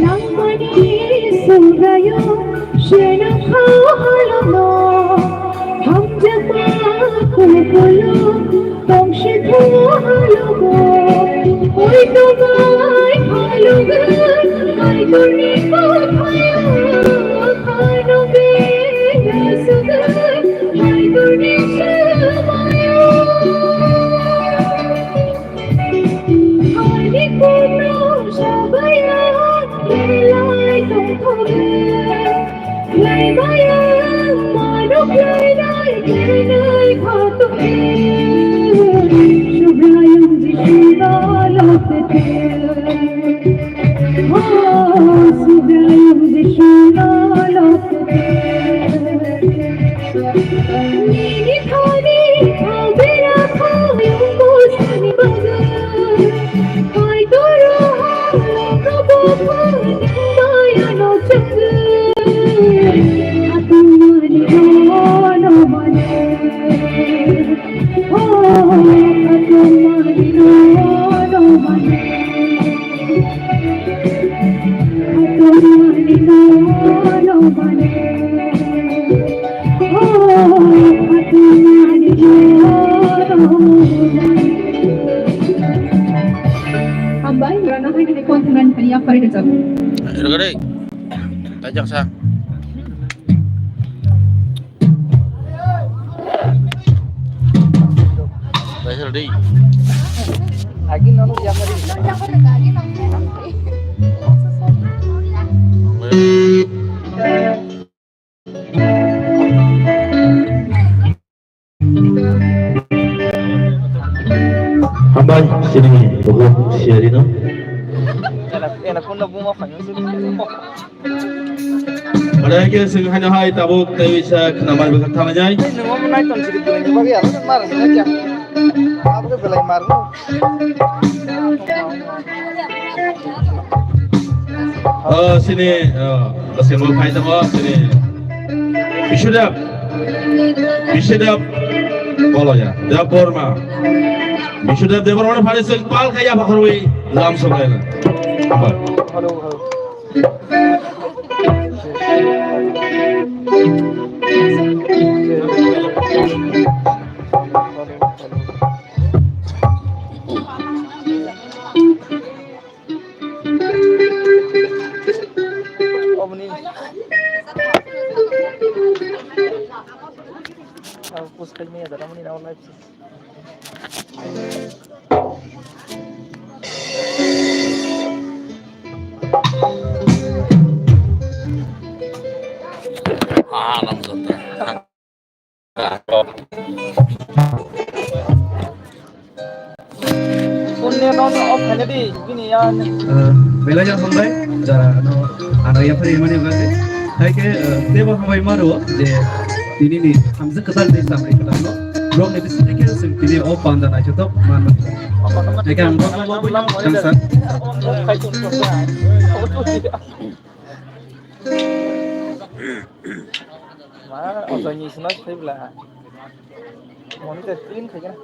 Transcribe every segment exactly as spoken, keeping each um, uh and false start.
Langmani subrayo shenam halano hamjakma kukulo tongshithu halogo. Oi tobai halogo, ai torni kothayo khano bela sugo, ai torni sumayo. Ani kono sabaya belai tongthokgwi, laibaya mano khlainai khlainai khatungwi. Subraiyung Jisu no lobtete. Oh, Subraiyung Jisu no lobtete. Hambai, rana hai ni kon thumran thani ya pari rajab. Rwgwi, taijak sa. Taijak di. Lagi nono ya pari. Hambai, sini buku siarino. Ela, ela, kunna buma fanyo sini. Pada ke sing hanya hai tabuk tei bisa khnamar bwkha thangnai. Nungo mo nai ton siri bwrwi ni bagwi abo mar ni kya. Abo ke belai mar no. Oh, sini, oh, sini mo khai tamo, sini. Bisudap. Bisudap. Bolo ya. Debbarma. Bisudap Debbarma pada sing pal kaya pakharwi lam sobrena. Apa? Hello, hello. Oboni. Aku sekali ni ada kamu ni nama live. Ah, langsung. Phone ni nono off khaina di, bini ya. Eh, belai jang hambai, jara no ano ya phari mani bagwi. Hai ke, eh, tebo hambai maro je tini ni hamjak kwtal ni samai kwtal no. Rong ni bising ke sing tini o panda nai chutok man. Hai ke ang bok bok bok bang san. Off khai tong tong ya. Ma, oto ni sino thai bla. Monitor clean khai kana.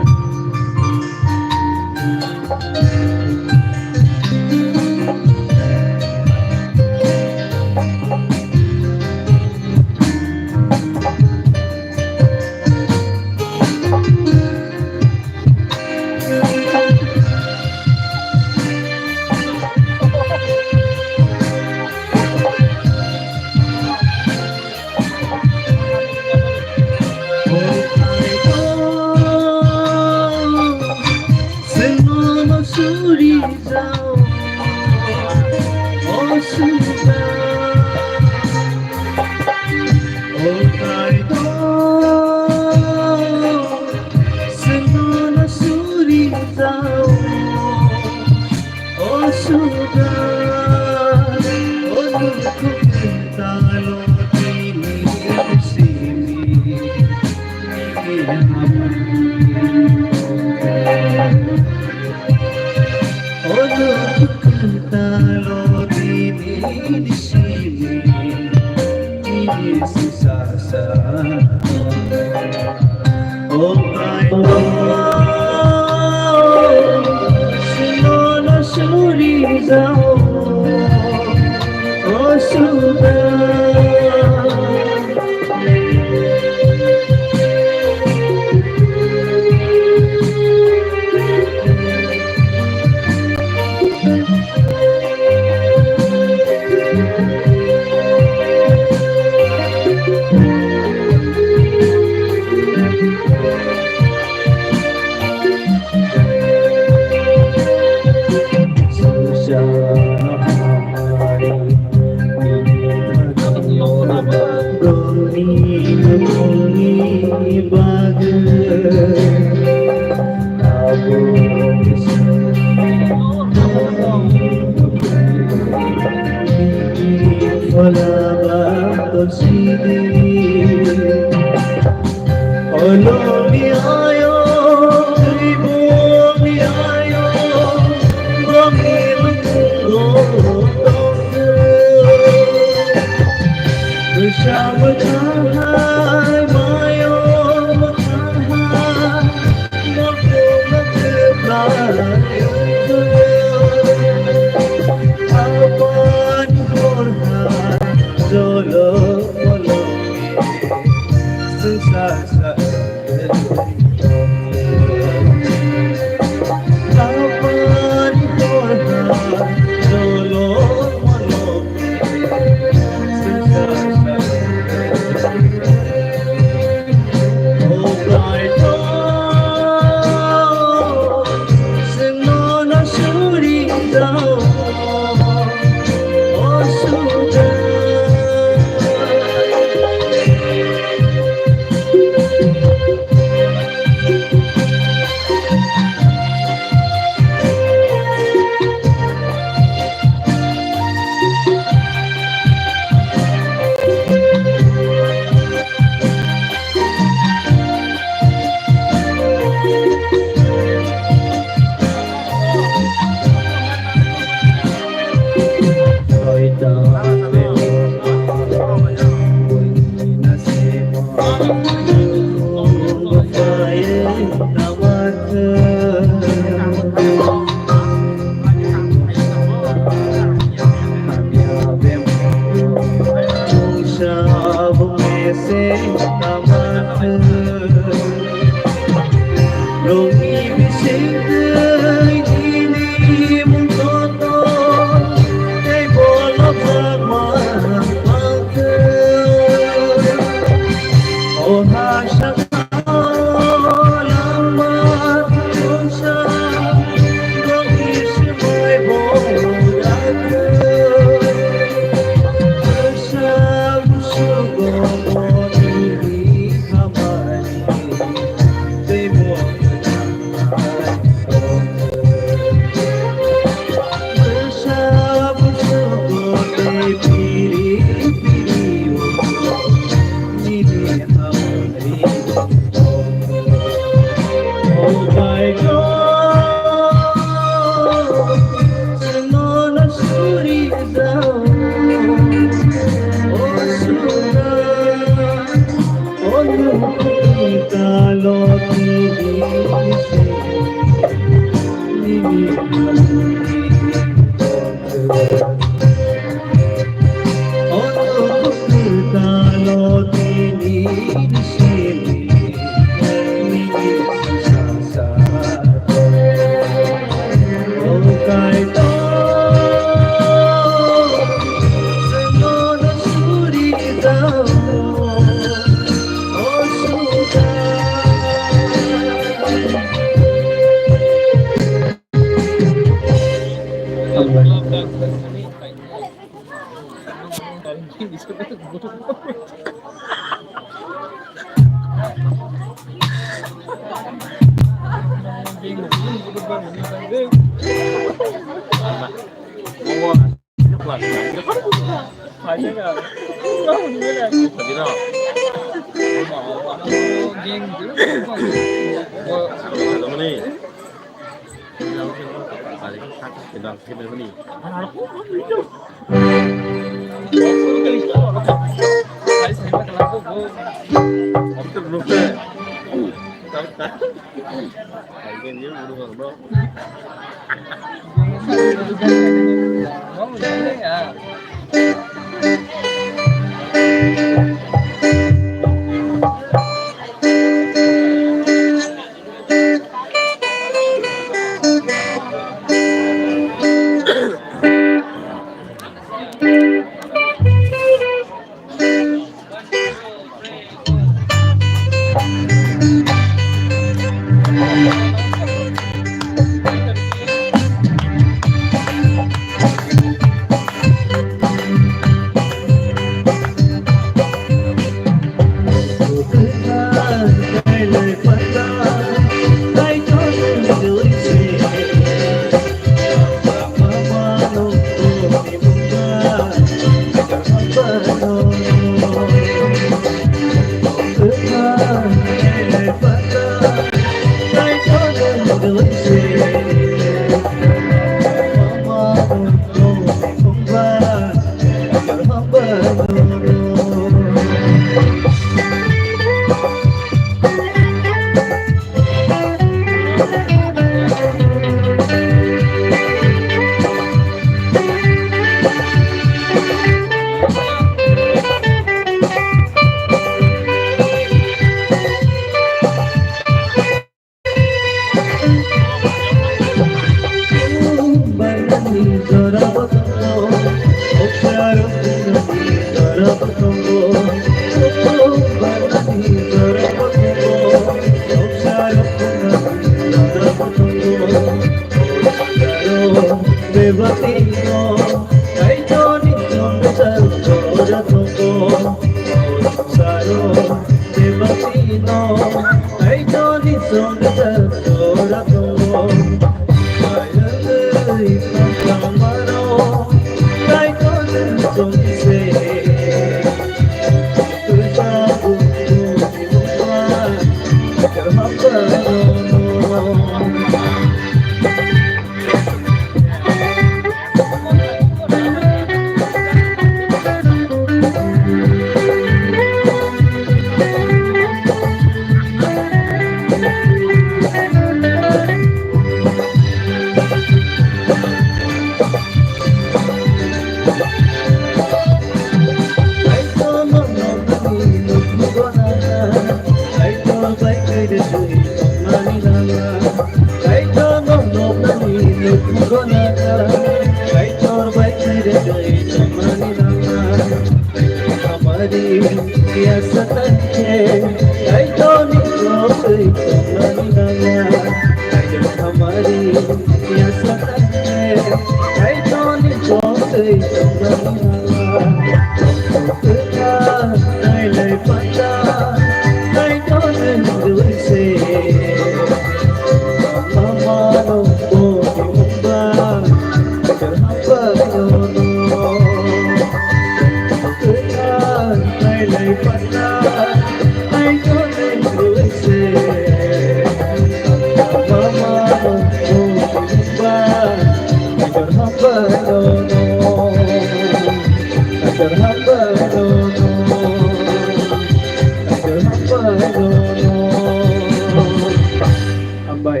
Hambai.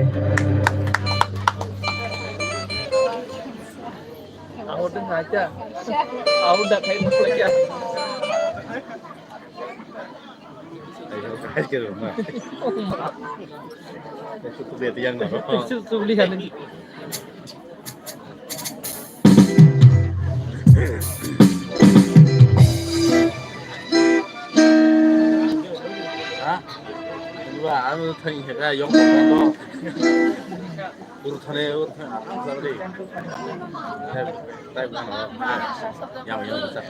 Ang udah ngaca. Aku udah kayak ngaca. Ayo, ayo, rumah. Itu tuh dia tiang, no? Itu tuh lihat ini. Ha? Dua, anu thani heka yong ko. Ur thane, ur thane, ur thane. Hai, tai bang. Yang, yang besar.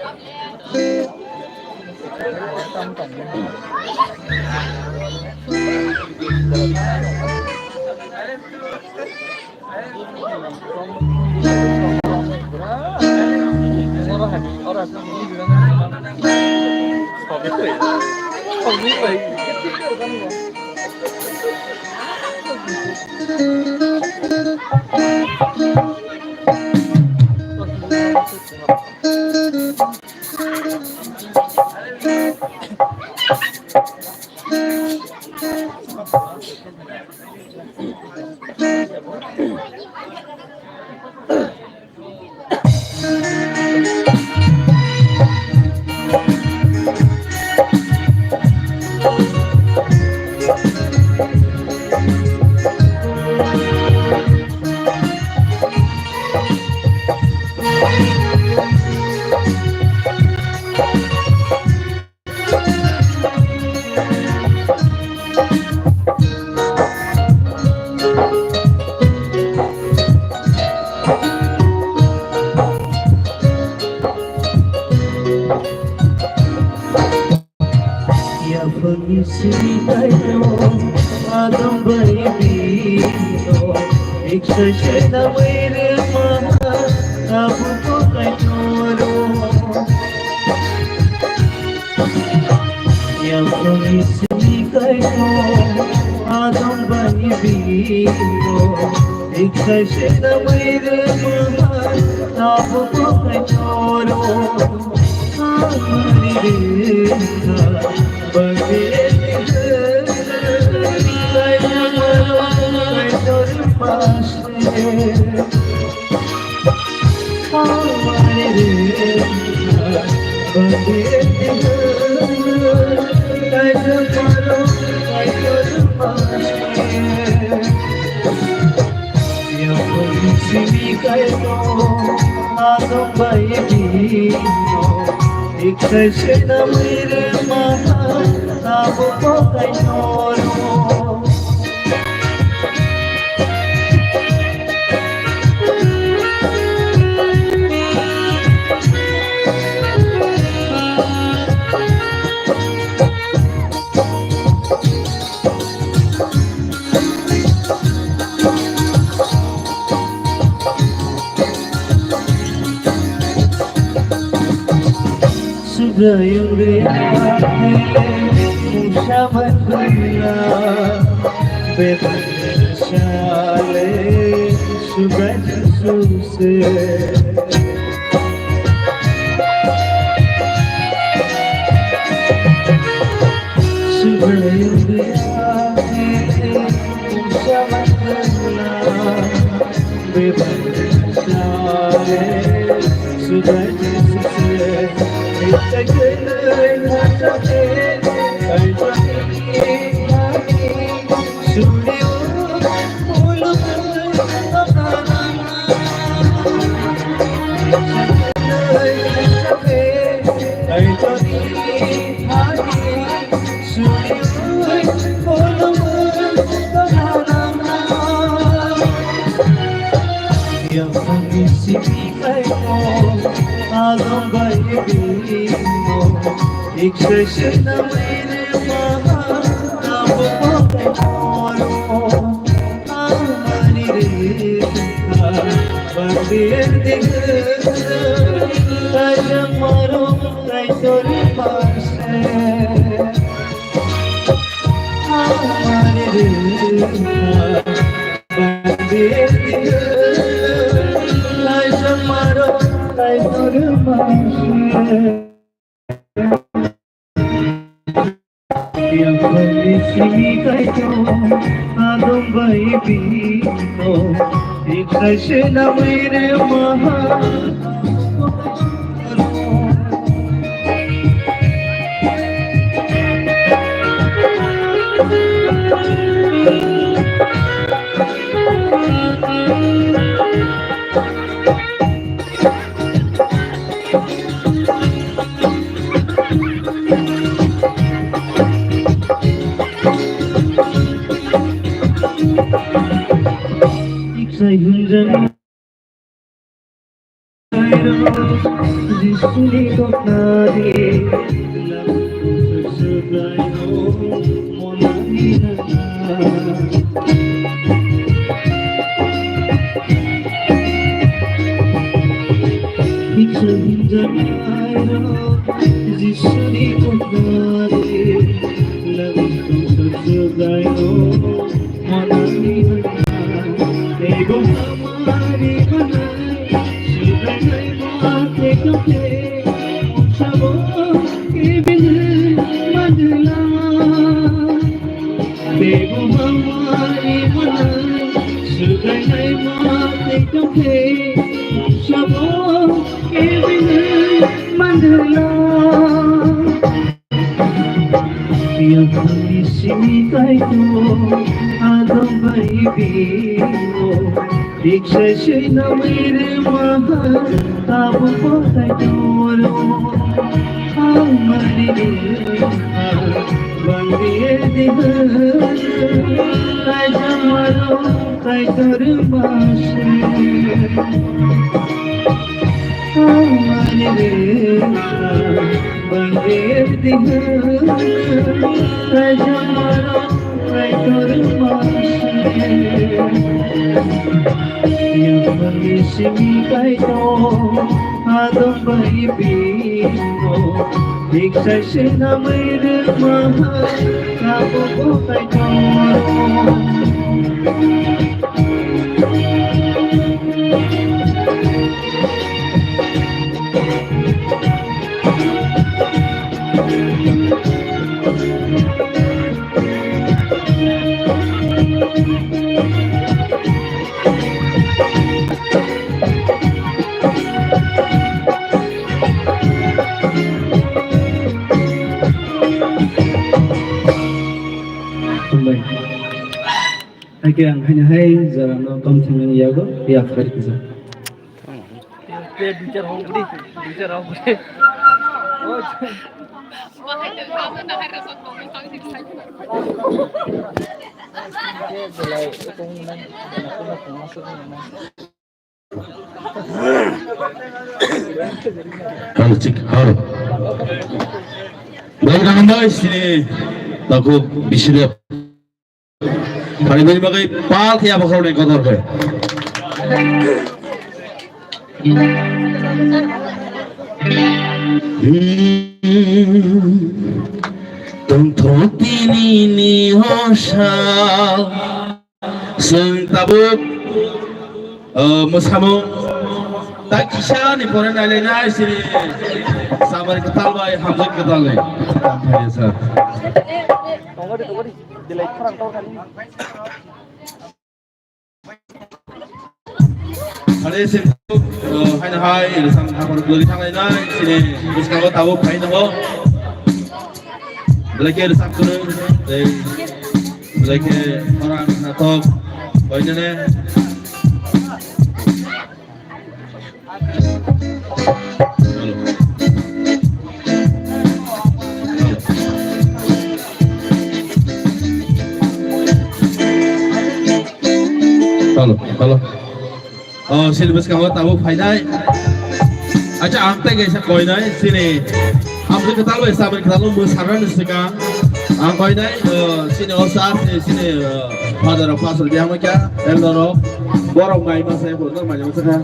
Yaphangni simi kaino adong bai bino, eksa sena maire maha, abu ko kaino ro. Yaphangni simi kaino adong bai bino, eksa sena maire maha, abu ko kaino ro. Yaphangni simi kaino adong bai bino, eksa sena maire maha, abu ko kaino ro. Subrayung de musa mandala bebal sale subrayung suse. Yaphangni simi kaitor, adong bai bimo, biksa sui namai rwma, tabuk bo kaitor, ang mani rwma, bangri diha, kaijamaro kaitor masi, ang mani rwma. Bangir diha, kajamaro kaitor masi. Yang bangir simi kaitor, adong bai bimo. Biksa sena maire maha, kabu bo kaitor. Hai khe ang haino hai jora no tong thangmani yago ya phai kisa. Te duitar hong kudi, duitar hong kudi. Halo, cik, halo. Baik, nang bai sini taku bisire. Phainaini bagwi pal khe abo khoroknwi kotor khe. Tongthok tinini hosal. Chwng tabuk, uh, mwsamung tak kisa ni pore nailainai sini samari kwtal bai hamjak kwtal ni. Tongthok tinini sir. Belai khorang tor kani. Hare se, uh, haino hai, rwchapmung haphar kwrwi thanglainai, chini bwskango tabuk phai tongo. Belai khe rwchap kwrwi, tei belai khe khorang natok, koinene. Halo, halo. Oh, sini bwskango tabuk phainai. Acha, ang tei kaisa koinai, sini hamjak kwtal bai samari kwtal mwsarani swkang. Ang koinai, oh, sini osa, sini, sini, oh, Father of Pastor Bihamokya, Elder of Borok Mai Masa, Borok Mai Masa.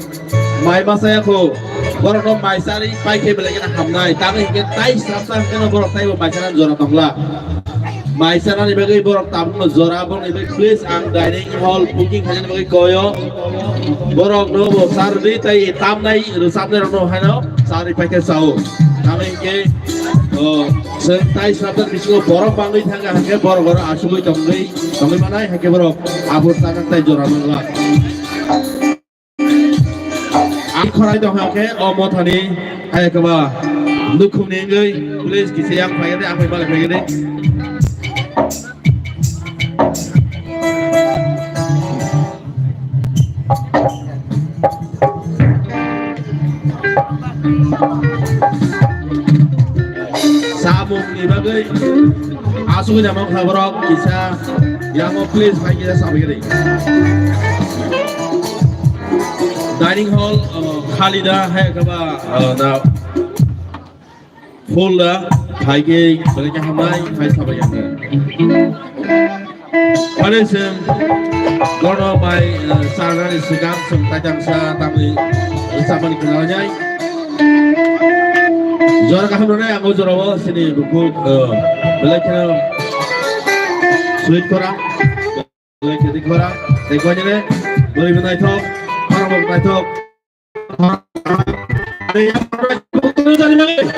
Mai masa ya kho. Borok no mai sari pai khe belai kheno hamnai. Tamo hinkhe tai srapsa hinkhe no borok taibo mai sana jora tongla. Mai sana ni bagwi borok tabuk no jora, borok ni bagwi please ang dining hall booking khaina bagwi koyo. Borok no bo sarwi tai tamnai rwchapnai rok no haino sarwi pai khe sao. Tamo hinkhe, o, chwng tai srapsa bisingo borok bangwi thangkha hinkhe borok oro asugwi tongwi tongwi manai hinkhe borok abo sana tai jora mangla. Ang khorai tong kha khe o mothani hai khe ba nukhung ni wngwi please kisa yang phai de, ang phai male phai de. Samung ni bagwi asugwi na mangkha borok kisa yang o please phai kisa sabai de. Dining hall, uh, khali da hai khe ba, uh, na full da, phai khe belai khe hamnai, phai sabai yang. Pare se, bono bai, uh, sarani sikam sung tajang sa tamni samani khna nai. Jora kaham rwnai ang o jora o sini buku, uh, belai khe sweet khora. Lengkhe di khora, tei koinene, bwrwi bo naithok, khorang bo naithok. Tei yang khorang bo naithok.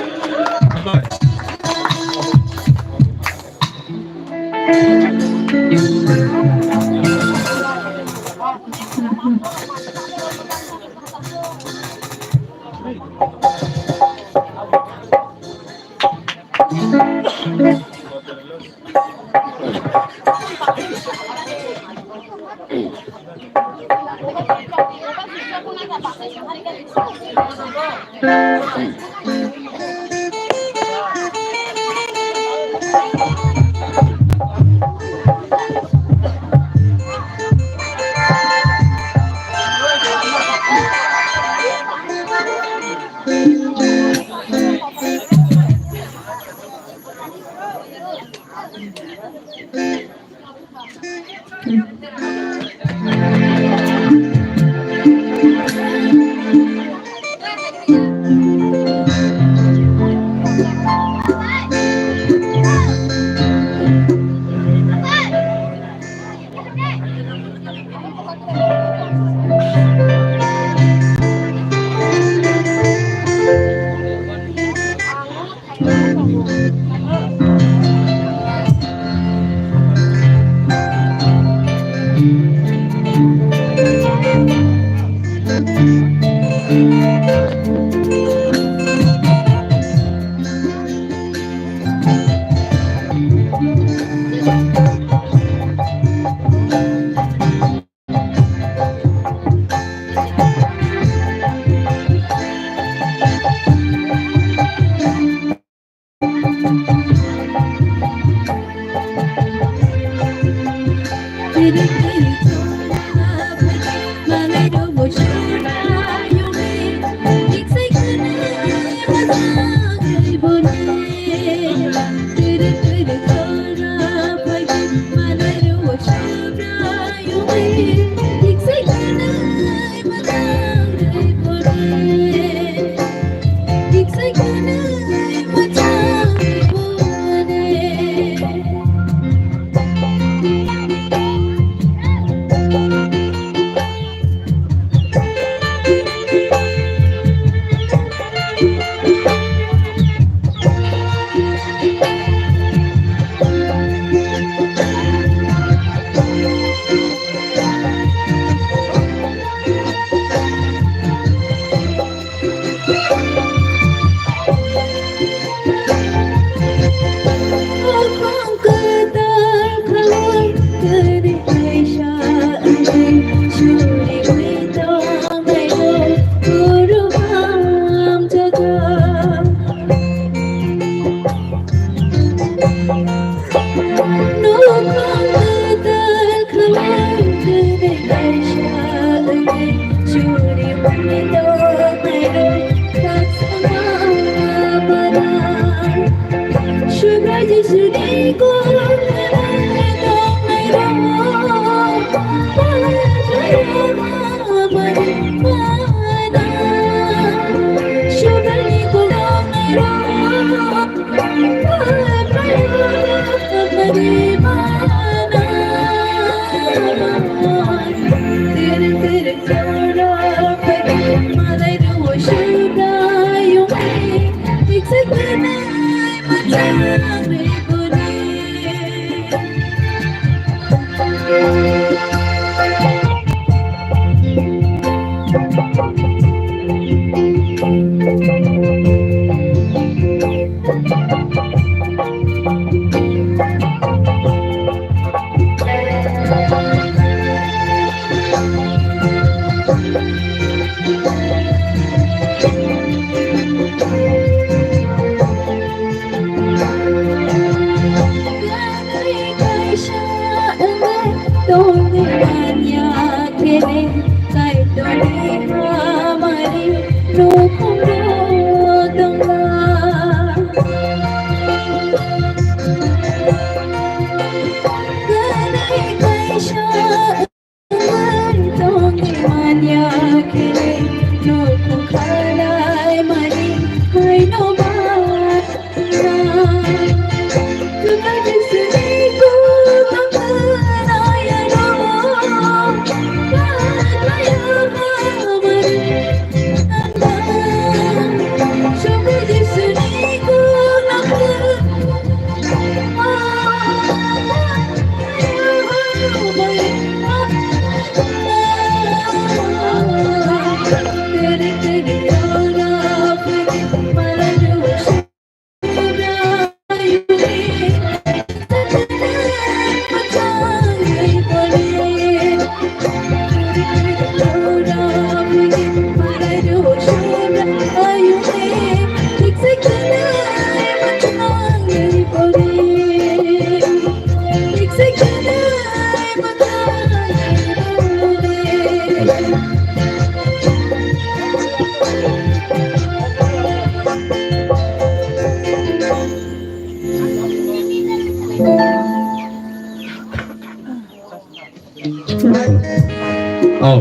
Oh,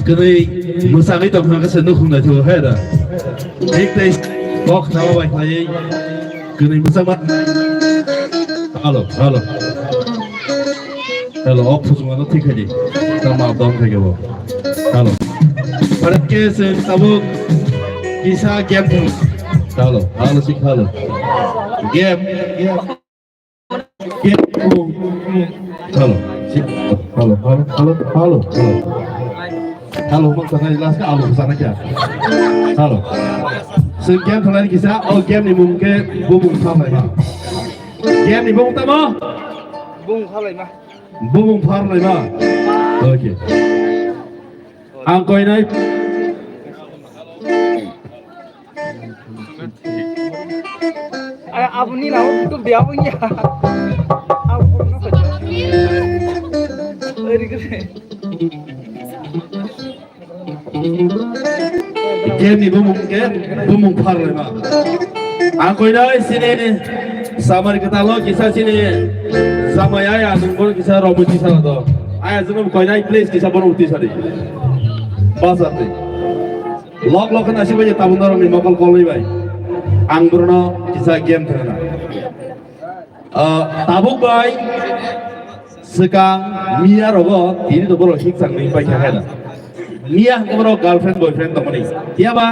kwnwi mwsagwi tongkha khe se nukhung naithogo he da. Thik tei kok khnawa bai khlaiwi kwnwi mwsama. Halo, halo. Halo, o phusungano thik khaidi. Tama dong khaidi bo. Halo. Pharet ke se tabuk kisa game thung. Halo, halo sik halo. Game. Halo. Halo, halo, halo, halo. Halo, mang sana last ka halo sana kya? Halo. Sing game thani kisa, oh game ni mung ke bubung thang lai ma. Game ni mung tamo? Bung thang lai ma. Bubung thang lai ma. Okay. Ang koinai. Ay, abo ni na, tu dia pun ya. Abo pun na. Eri kere. Game ni bumung ke, bumung phar le ma. Ang koinai sini samari ketalo kisa sini samai aya nungkol kisa robo kisa do. Aya junum koinai please kisa bono uti sari. Bas ati. Lok lok na sibai tabun dorong ni mokol koloi bai. Ang brono kisa game thana. Ah, tabuk bai swkang miya rogo tini to borok hik chang ni pai kha kha da. Miya hwnkhe borok girlfriend boyfriend tongmani. Phiya ba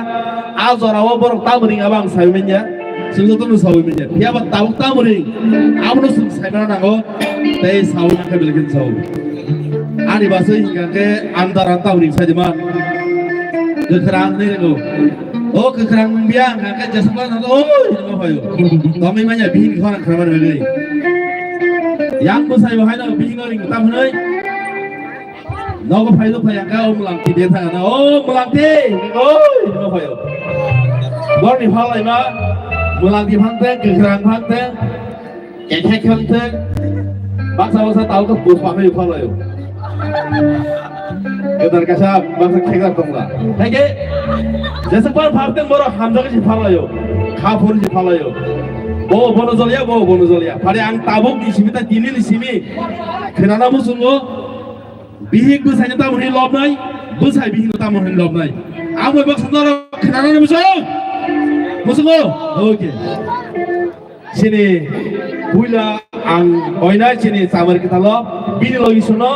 a jora o borok tamoni abo ang sai manya. Chwng joto no saui manya. Phiya ba tabuk tamoni abono chwng sai mana nango. Tei saui mankha belai khe saui. Ani basui hwnkha khe andar anta hwnwi sai de man. Kwkhwrang hwnwi rwgo. O kwkhwrang nwng biya hwnkha khe jesukma no oi hwnwi ma phaio. Tomwi manya bihik ni khorang khramani bagwi. Yang bwsai bo haino bihik no ring tam hwnwi. Nogo phai nuk phai angkha o mwlangti de thang na. O mwlangti oi hwnwi ma phaio. Borni phalai ma mwlangti phang teng kwkhwrang phang teng. Kekhe khe wngthwng, baksa baksa tao khe bus baknai phalai o. Kwtal kaisa baksa khekjak tongla. Haikhe jesukbar pharteng borok hamjagwi se phalai o. Kha phuri se phalai o. Bo bono joliya, bo bono joliya. Phare ang tabuk ni simi ta tini ni simi. Khwnana muchungo. Bihik bwsai no tamo hwnwi lobnai, bwsai bihik no tamo hwnwi lobnai. Ang bai baksa norok khwnana muchung. Muchungo. Okay. Chini puila ang koinai chini chamari kwtalo bini logi suno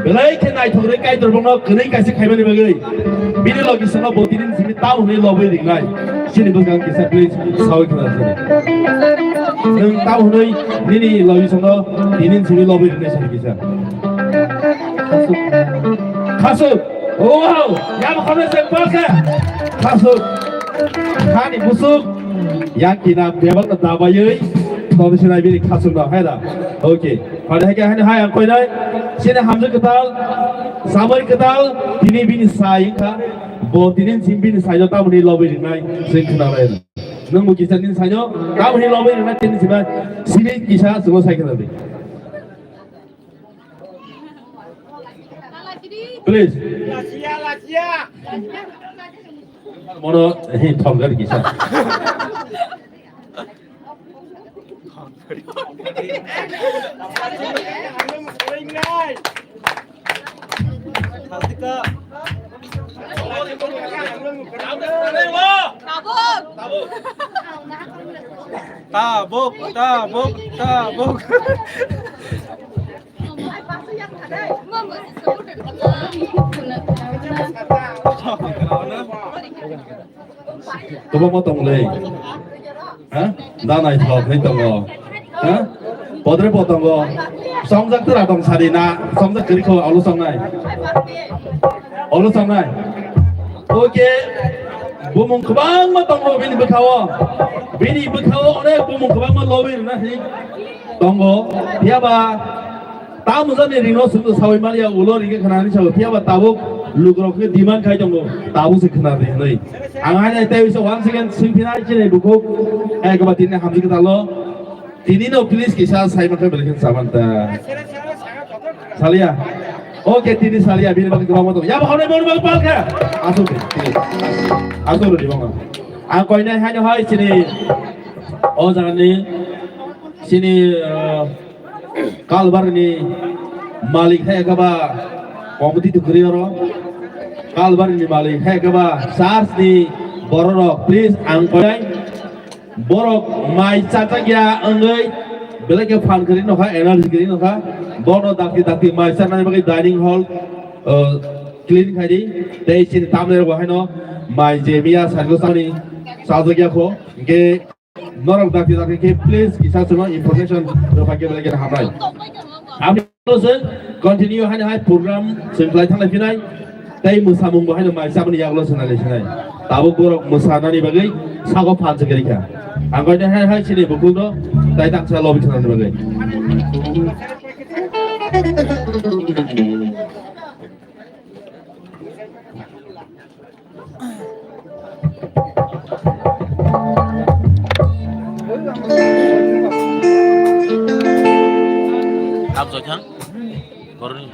belai khe naithok rwi Kaitor bono kwnwi kaisa khaimani bagwi bini logi suno bo tini simi tamo hwnwi lobwi ringnai. Chini bwkang kisa please sawi khna sini. Nwng tamo hwnwi nini logi suno tini simi lobwi ringnai sini kisa. Khasuk. Wow! Yam khone se pake. Khasuk. Khani busuk. Yang kina bebak na dabayoi. Todi sinai bini khasuk na, hai da. Okay. Pada hai hai hai ang koinai. Sini hamjak ketal. Samai ketal. Tini bini sai kha. Bo tini sim bini sai jota muni lobi rinai. Sing kena lai. Nang mu kisa nin sai jo. Kau ni lobi rinai tini sima. Sini kisa semua sai kena bi. Please. Mono, eh, thonggar kisa. Tabuk, tabuk, tabuk. Kwbangma tong le. Ha? Da naithok hinwi tongo. Ha? Podre po tongo. Songjak tera tong sari na. Songjak kwrwi kho olo songnai. Olo songnai. Okay. Bumung kwbangma tongo bini bwkhao. Bini bwkhao onek bumung kwbangma lobwi rwna hinwi tongo. Phiya ba Tamo jani rino sumdo sawi maliya ulo ringke khnani sawi phiya ba tabuk lukrok ni demand khai tongo tabuk se khna di hinwi. Ang hai nai tei bisa once again sing phinai chini bukhuk ekba tini hamjik talo. Tini no please kisa sai makai belikin saman ta. Salia. Okay tini salia bini bagi kebang moto. Ya bahone boni bagi palka. Asuk ni. Asuk ni bang. Ang koinai hai no hai chini. O jani chini. Kalbarni Malik hai khe ba committee to kwrwi oro. Kalbari ni malik hai khe ba church ni borok rok, please ang koi. Borok mai chajak ya wngwi belai khe phan kwrwi nokha, energy kwrwi nokha. Bono dakti dakti mai chanani bagwi dining hall, uh, clean khai di. Tei chini tamni rok bo haino mai je miya sargo sani chajak ya kho. Hingke norok dakti dakti khe please kisa chwngno information rwphai khe belai khe hambai. Aboni ulo se continue haino hai program chwng khlai thanglai phinai. Tei mwsamung bo haino mai saboni yagulo chwng nai sinai. Tabuk borok mwsanani bagwi sago phan se kwrwi kha. Ang koi hai hai chini bukhukno tai tangsa lobby thanani bagwi. Ap jothang korni.